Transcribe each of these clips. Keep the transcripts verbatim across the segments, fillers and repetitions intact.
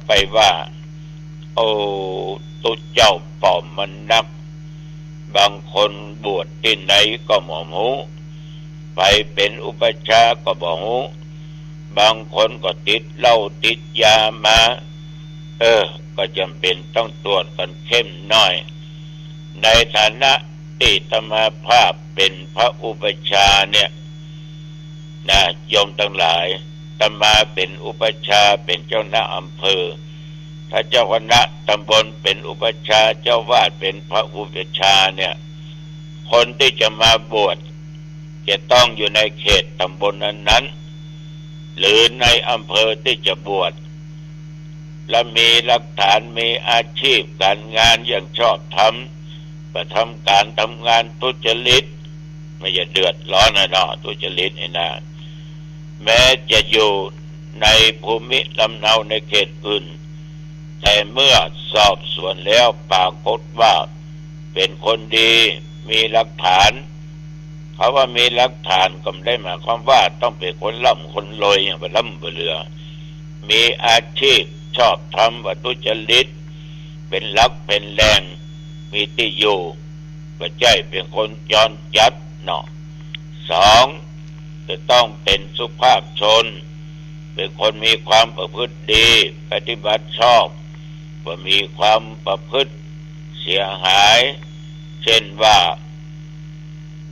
ไปว่า โอ้ ตุ๊เจ้าป้อมมันนัก บางคนบวชตี้ไหนก็บ่ฮู้ ไปเป๋นอุปัชฌาย์ก็บ่ฮู้ บางคนก็ติดเหล้าติดยามา เออ ก็จ๋ำเป๋นต้องตรวจกั๋นเข้มหน้อย ในฐานะตี้อาตมาภาพเป๋นพระอุปัชฌาย์เนี่ย นะ โยมตังหลาย อาตมาเป๋นอุปัชฌาย์ เป๋นเจ้าคณะอำเภอ ถ้าเจ้าคณะตำบลเป๋นอุปัชฌาย์ เจ้าอาวาสเป๋นพระอุปัชฌาย์เนี่ย คนตี้จะมาบวช จะต้องอยู่ในเขตตำบลนั้นๆ หรือในอำเภอตี้จะบวช และมีหลักฐาน มีอาชีพก๋านงานอย่างชอบธรรม บ่ทำก๋านทำงานทุจริต ไม่ใจ้เดือดร้อนนะเนาะ ทุจริตนี่นะ แม้จะอยู่ในภูมิลำเนาในเขตอื่น แต่เมื่อสอบสวนแล้วปรากฏว่าเป๋นคนดี มีหลักฐาน เขาว่ามีหลักฐานก็บ่ได้หมายความว่าต้องเป๋นคนร่ำคนรวยอย่างบ่ร่ำบ่เหลือ มีอาชีพชอบธรรม บ่ทุจริต เป๋นหลักเป๋นแหล่ง มีตี้อยู่ บ่ใจ้เป๋นคนจรจัดเนาะ สอง จะต้องเป๋นสุภาพชน เป๋นคนมีความประพฤติดี ปฏิบัติชอบ บ่มีความประพฤติเสียหาย เช่นว่า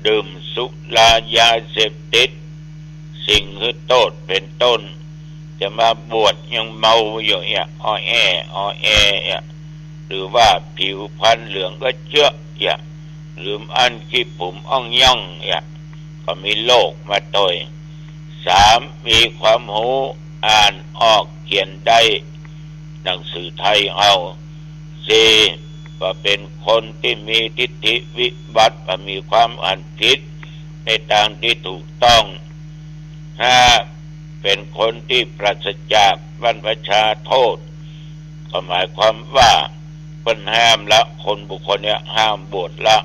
ดื่มสุรายาเสพติด สิ่งหื้อโต้ษเป๋นต้น จะมาบวชยังเมาอยู่เอี้ย ออแอ ออแอเอี้ย หรือว่าผิวพรรณเหลืองก็เจ๊อะเอี้ย หรืออั้นขี้ผุมอ่องย่องเอี้ย ก็มีโรคมาตวย สาม มีความฮู้อ่านออกเขียนได้ หนังสือไทยเฮา สี่ ว่าเป๋นคนตี้มีทิฏฐิวิบัติ ว่ามีความหันผิดในตางตี้ถูกต้อง ห้า เป๋นคนตี้ปราศจากบรรพชาโทษ ก็หมายความว่าเปิ้นห้ามละ คนบุคคลเนี่ยห้ามบวชละ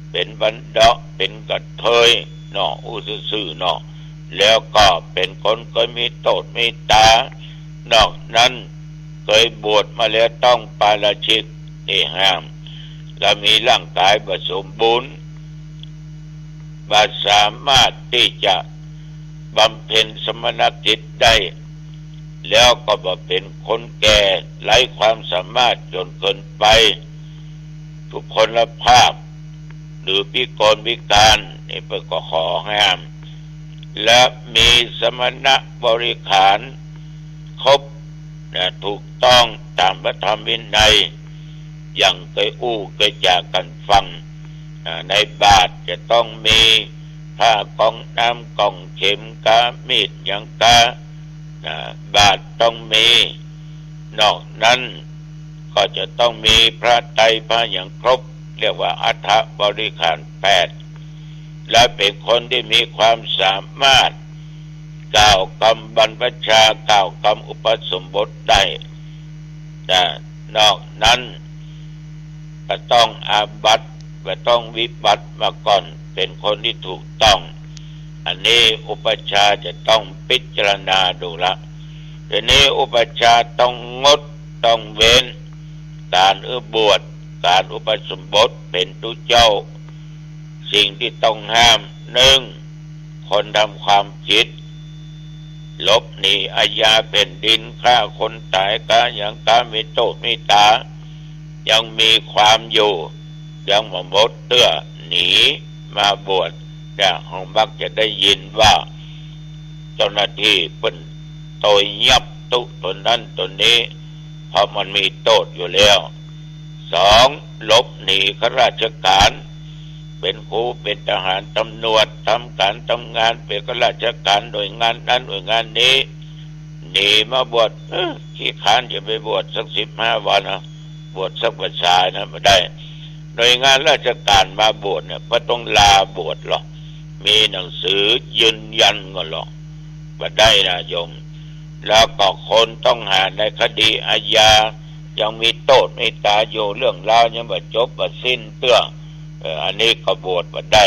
เป๋นบัณฑะ เป๋นกระเทยเนาะ อู้ซื่อๆ เนาะ แล้วก็เป๋นคนเกยมีโต้ษเมตต๋า นอกนั้นเกยบวชมาแล้วต้องปาราชิก นี่ห้าม และมีร่างก๋ายบ่สมบูรณ์ บ่สามารถตี้จะบำเพ็ญสมณกิจได้ แล้วก็บ่เป๋นคนแก่ไร้ความสามารถจนเกินไป ทุพพลภาพ หรือพิกลพิการ นี่เปิ้นก็ขอห้าม และมีสมณบริขารครบนะ ถูกต้องต๋ามพระธรรมวินัย อย่างเกยอู้เกยจ๋ากั๋นฟัง อ่า ในบาตรจะต้องมีผ้ากองน้ำ กองเข็ม กา มีดหยังกา นะ บาตรต้องมี นอกนั้นก็จะต้องมีพระไตร พระหยังครบ เรียกว่าอัฐบริขารแปด และเป๋นคนตี้มีความสามารถกล่าวกำบรรพชา กล่าวกำอุปสมบทได้ นะ นอกนั้นก็ต้องอาบัติ ก็ต้องวิบัติมาก่อน เป๋นคนตี้ถูกต้อง อันนี้อุปัชฌาย์จะต้องพิจารณาดูละ ทีนี้อุปัชฌาย์ต้องงด ต้องเว้น ก๋านหื้อบวช ก๋านอุปสมบทเป๋นตุ๊เจ้า สิ่งตี้ต้องห้าม นึ่ง คนทำความผิด หลบหนีอาญาแผ่นดิน ฆ่าคนต๋าย กาหยังกา มีโต้ษเมตต๋า ยังมีความอยู่ ยังบ่หมดเตื้อ หนีมาบวช เนี่ย เฮามักจะได้ยินว่า เจ้าหน้าตี้เปิ้นโตยยับตุ๊ต๋นนั้นต๋นนี้ เพราะมันมีโต้ษอยู่แล้ว สอง หลบหนีข้าราชก๋าน เป๋นครู เป๋นทหาร ต๋ำรวจ ทำก๋านทำงาน เป๋นข้าราชก๋านหน่วยงานนั้นหน่วยงานนี้ หนีมาบวช เอ้อ ขี้คร้านจะไปบวชสักสิบห้าวันนะ บวชสักพรรษานะ บ่ได้ หน่วยงานราชก๋านมาบวชเนี่ย บ่ต้องลาบวชหรอก มีหนังสือยืนยันก่อนหรอก บ่ได้นะโยม แล้วก็คนต้องหาในคดีอาญา ยังมีโต้ษเมตต๋าอยู่ เรื่องราวยังบ่จบบ่สิ้นเตื้อ เออ อันนี้ก็บวชบ่ได้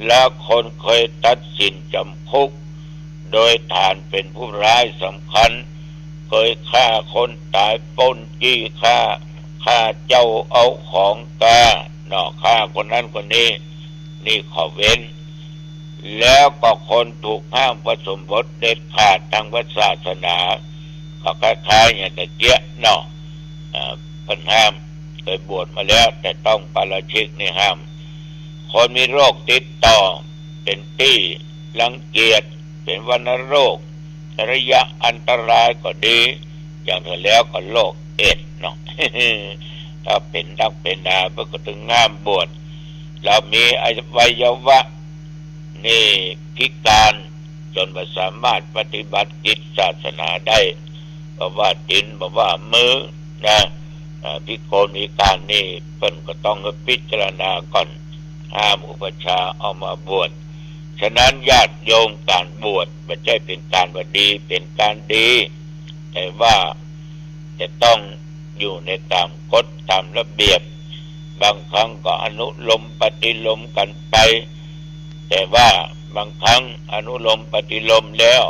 และคนเกยตัดสินจ๋ำคุก โดยฐานเป๋นผู้ร้ายสำคัญ เคยฆ่าคนต๋าย ปล้นจี้ฆ่า ฆ่าเจ้าเอาของกา เนาะ ฆ่าคนนั้นคนนี้ นี่ข้อเว้น แล้วก็คนถูกห้ามอุปสมบทเด็ดขาดตางพระศาสนา ก็คล้ายๆ อย่างตะเกียะเนาะ อ่า เปิ้นห้าม เคยบวชมาแล้ว แต่ต้องปาราชิกนี่ห้าม คนมีโรคติดต่อ เป๋นตี้รังเกียจ เป๋นวัณโรค ระยะอันตรายก็ดี อย่างเถิงแล้วก็โรคเอดส์เนาะ ถ้าเป๋นนักเป๋นหนาเปิ้นก็ตึงห้ามบวช เฮามีอวัยวะนี่พิการ จ๋นบ่สามารถปฏิบัติกิจศาสนาได้ บ่ว่าตี๋น บ่ว่ามือนะ อ่า พิกลพิการนี่ เปิ้นก็ต้องพิจารณาก่อน ห้ามอุปัชฌาย์เอามาบวช ฉะนั้นญาติโยม ก๋านบวชบ่ใจ้เป๋นก๋านบ่ดี เป๋นก๋านดี แต่ว่าจะต้องอยู่ในต๋ามกฎต๋ามระเบียบ บางครั้งก็อนุโลมปฏิโลมกั๋นไป แต่ว่าบางครั้งอนุโลมปฏิโลมแล้ว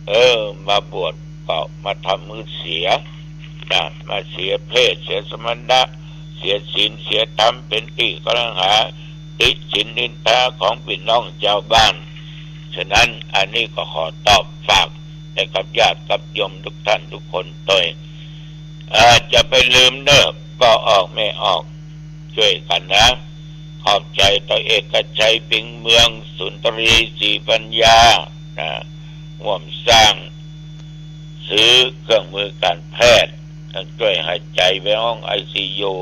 เออ มาบวชก็มาทำหื้อเสียนะ มาเสียเพศ เสียสมณะ เสียศีล เสียธรรม เป๋นตี้กล่าวหา ติฉินนินทาของปี้น้องจาวบ้าน ฉะนั้นอันนี้ก็ขอตอบฝาก แก่กับญาติกับโยมทุกท่านทุกคนตวย อ่า จะไปลืมเน่อ ป้อออกแม่ออก จ้วยกั๋นนะ ขอบใจ๋ต่อเอกชัย ปิงเมือง สุนทรี ศรีปัญญา นะ ฮ่วมสร้าง ซื้อเครื่องมือก๋านแพทย์ เครื่องจ้วยหายใจ๋ไปห้องไอซียู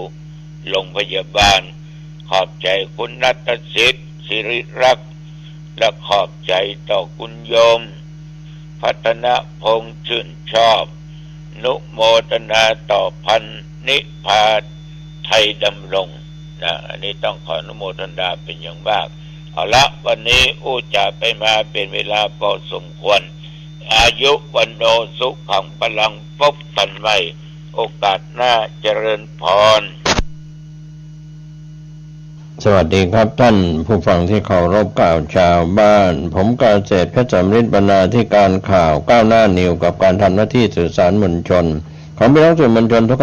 โรงพยาบาล ขอบใจ๋คุณณัฐสิทธิ์ ศิริรักษ์ และขอบใจ๋ต่อคุณโยม พัฒนพงษ์ ชื่นชอบ นุโมทนาต่อพันนิพา ไทยดำรง นะ อันนี้ต้องขออนุโมทนาเป๋นอย่างมาก เอาละ วันนี้อู้จ๋าไปมาเป๋นเวลาปอสมควร อายุ วัณโณ สุขัง พลัง ปบกั๋นใหม่ โอกาสหน้า เจริญพร สวัสดีครับ ท่านผู้ฟังตี้เคารพ ข่าวชาวบ้าน ผมเกษตรเพชรสำริด บรรณาธิการข่าวก้าวหน้านิวส์ กับก๋านทำหน้าตี้สื่อสารมวลชน ของพี่น้องสื่อมวลชนทุกแขน